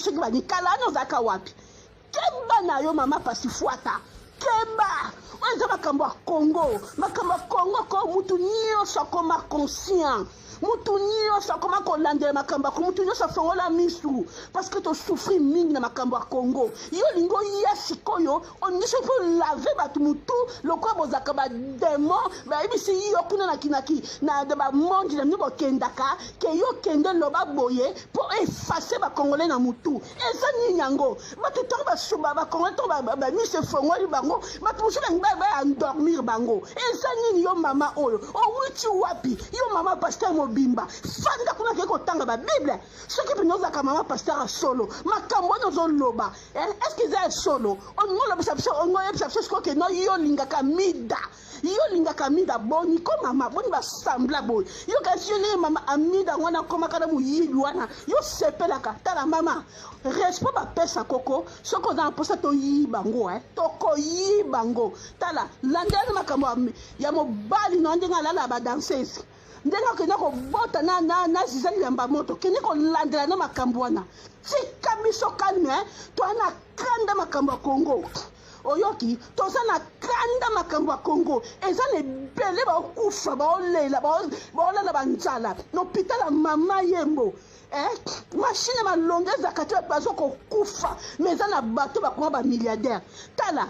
Soki bani kala wana ozalaka wapi? Keba na yo mama pasifuata, keba. Oyo eza makambo ya Congo, makambo ya Congo ko mutu nyonso akoma conscient, mutu nyonso akoma kolandela makambo ya mutu nyonso afongola misu parce que tosouffrir mingi na makambo ya Congo. Yo olingi oya sikoyo olingi soki olave bato mutu lokola bozalaka bademon, bayebisi yo kuna na kinaki na bamondi na bino bokendaka ke yo kende loba boye mpo efase bacongolais na mutu. Eza nini yango? Bato ntango basuba bacongolais ntango bamiso efongoli bango, bato mosusu balingi baendormir bango. Eza nini yo mama oyo owuti wapi? Yo mama pasteur mobimba fanda kuna kei kotanga babible. Soki mpenza ozalaka mama pasteur ya solo, makambo wana ozoloba est-ce que eza ya solo? Olingi olobisa biso, olingi oyebisa biso sikoyo ke no yo olingaka mida, yo olingaka mida. Boni ko mama, boni basambla boye? Yo kasi yo ndenge mama amida wana akomaka na moyibi wana, yo sepelaka. Tala mama, respect bapesa koko, soki oza na mposa toyiba ngo, tokoyiba ngo. Tala, landela makambo ya mobali na ndenge alala ba danseuse, ndenge okende kobota na, na, na zizali ya mbamoto, kende kolandela na makambo wana. Tika biso calme, toa na kanda makambo ya Congo. Oyoki, toza na kanda makambo ya Congo. Eza na ebele baokufa, baolela, baolala banzala na hôpital ya mama Yembo. Machine malonga ezalaka te, bato bazo kokufa, mais eza na bato bakoma ba milliardaire. Tala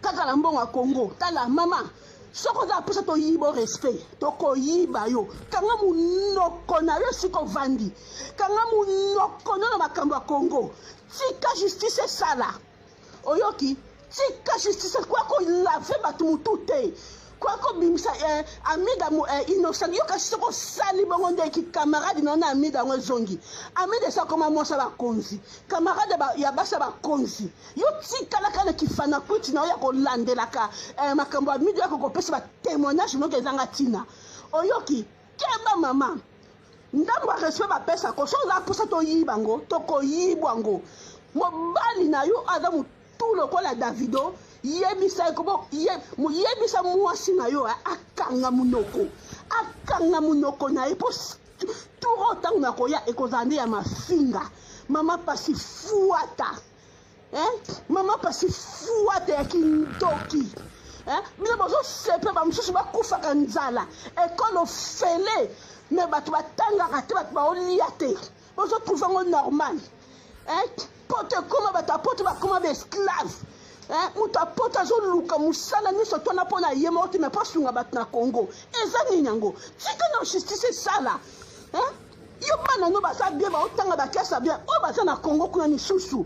kaka na mbongo ya Congo. Tala mama, soki oza mposa toyiba respect, tokoyiba yo. Kanga monoko na yo esika ovandi, kanga monoko no na makambo ya Congo. Tika justice esala. Oyoki, tika justice kwa kolave bato motu te, kwa kobimisa amida innocent. Yo kasi soki osali bongo nde ki camarade na yo na amida yango ezongi. Amida esi akoma mwasi ya bakonzi, camarade ya basi ya bakonzi. Yo tikalaka na kifana kwiti na yo ya kolandelaka makambo ya amida, ya kokopesa ba témoignage moko ezanga ntina. Oyoki, keba mama, ndambo ya respect bapesa ko, soki oza mposa toyiba ngo, tokoyibwa ngo. Mobali na yo aza motu lokola Davido, yebisa yebisa mwasi na yo akanga monoko, akanga monoko na ye, mpo turo ntango na koya ekozala nde ya mafinga. Mama pasi fuata, mama pasi fuata ya kindoki. Bino bozosepe, bamosusu bakufaka nzala, ekole ofele, me bato batangaka te, bato baolia te, bozotrouve yango normal. Poto ekoma bato ya poto bakoma baesclave. Moto ya poto azoluka mosala nyonso twana mpo na ye moko te, me mpo asunga bato na Congo. Eza nini yango? Tika na justice esala. Yo bana no baza bien, baotanga baklase ya bien, oyo baza na Congo kuna misusu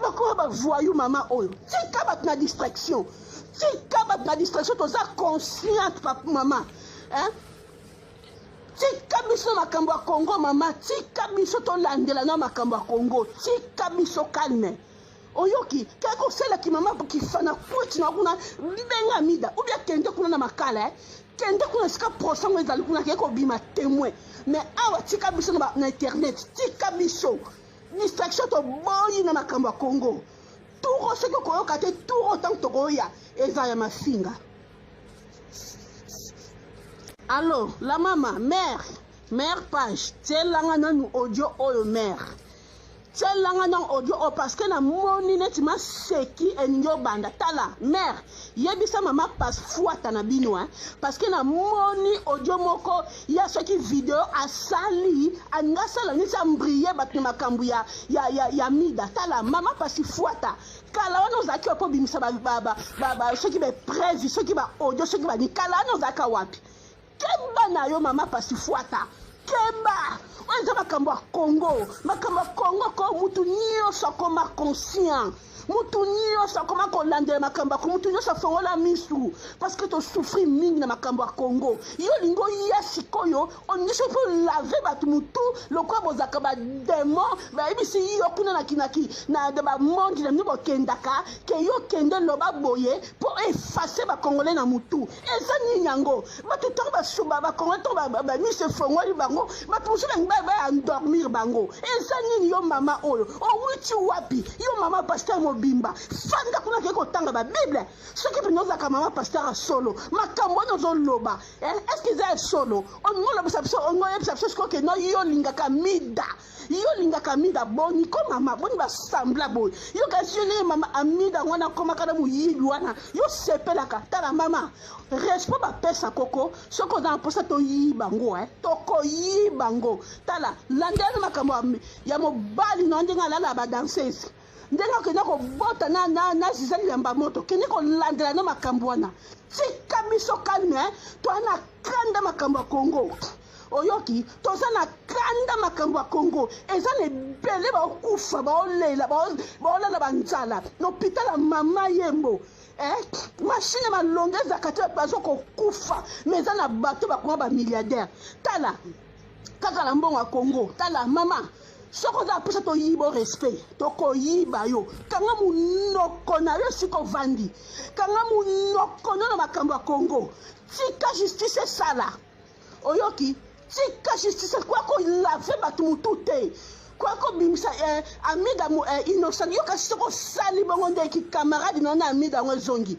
bakoma bavoyu. Mama oyo, tika bato na distraction, tika bato na distraction. Toza consciente papa, mama, Tika biso makambo ya Congo mama, tika biso tolandela na makambo ya Congo, tika biso calme. Oyoki, kaka kosalaki mama kifana kwiti na kuna, benga mida ubia kende kuna na makala, kende kuna esika procès ngo ezali kuna, keke kobima témoin. Mais awa tika biso na internet, tika biso distraction, toboyi na makambo ya Congo. Turo soki okoyoka te, turo ntango tokoya eza ya mafinga. Allo, la mama, mère, mère page, tielanga nanu audio oyo mère. Tielanga nanu audio oyo parce que namoni neti maseki elingi obanda. Tala, mère, yebisa mama passe fuata na bino, parce que namoni audio moko ya soki video asali, alingi asala neti ambriller bato na makambo ya, ya, ya, ya mida. Tala, mama pasi fuata, kala wana ozalaki wapi obimisa soki bapreuve, soki ba audio, soki bani, kala wana ozalaka wapi? Keba na yo mama pasi fuata, keba. Oyo eza makambo ya Congo, makambo ya Congo ko mutu nyonso akoma conscient, mutu nyonso akoma kolandela makambo ya mutu nyonso afongola misu parce que tosouffrir mingi na makambo ya Congo. Yo olingi oya sikoyo olingi soki olave bato motu lokola bozalaka bademon, bayebisi yo kuna na kinaki na bamondi na bino bokendaka ke yo kende loba boye mpo efase bacongolais na motu. Eza nini yango? Bato ntango basuba bacongolais ntango bamiso efongoli bango, bato mosusu balingi baendormir bango. Eza nini yo mama? oyo owuti wapi? Yo mama pasteur mobimba, fanda kuna, kei kotanga babible. Soki mpenza ozalaka mama pasteur ya solo, makambo wana ozoloba, est-ce eza ya solo? Olingi olobisa biso, olingi oyebisa biso sikoyo ke no, yo olingaka Mida, yo olingaka Amida. Boni ko mama, boni basambla boye? Yo kasi, yo ndenge mama Amida wana akomaka na moyibi wana, yo sepelaka. Tala mama, respect bapesa koko. Soki oza na mposa toyiba ngo, tokoyiba ngo. Tala, landela makambo ya mobali na ndenge alala badanseuse, ndenge akende kobota na Zizali Yamba Moto. Kende kolandela na makambo wana. Tika biso calme. Toa na kanda makambo ya Kongo. Oyoki? Toza na kanda makambo ya Kongo. Eza na ebele baokufa, baolela, baolala banzala na hôpital ya Mama Yembo. Machine malongo ezalaka te, bazo kokufa, mais eza na bato bakoma bamilliardaire. Tala kaka na mbongo ya Kongo. Tala mama, soki oza mposa toyiba, respect, tokoyiba yo. Kanga monoko na yo esika ovandi, kanga monoko no na makambo ya Kongo. Tika justice esala. Oyoki? Tika justice kwa kolaver bato motu te, kwa kobimisa Amida innocent. Yoka, soki osali bongo, ndeki camarade na yo na Amida yango ezongi.